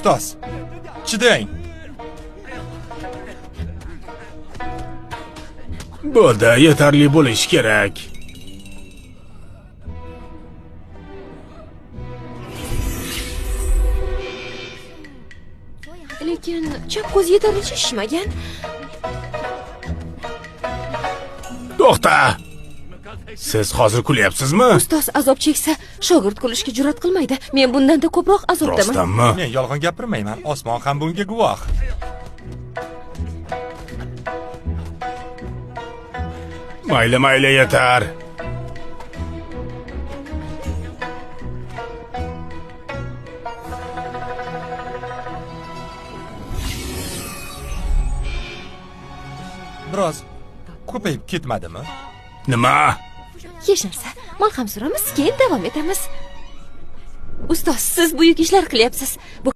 Ustoz, chidang. Bo'ldi, yetarli bo'lishi kerak. Lekin chap ko'z yetarlicha shishmagan. To'xta! Siz hozir kulyapsizmi? Ustoz azob cheksa, shogird kulishga jur'at qilmaydi. Men bundan-da ko'proq azobdaman. Rostdanmi? Men yolg'on gapirmayman, osmon ham bunga guvoh. Mayli, mayli, yetar. Biroz ko'payib ketmadimi? Nima? Hech narsa. Malham suramiz, keyin davom etamiz. Ustoz, siz buyuk ishlar qilyapsiz. Bu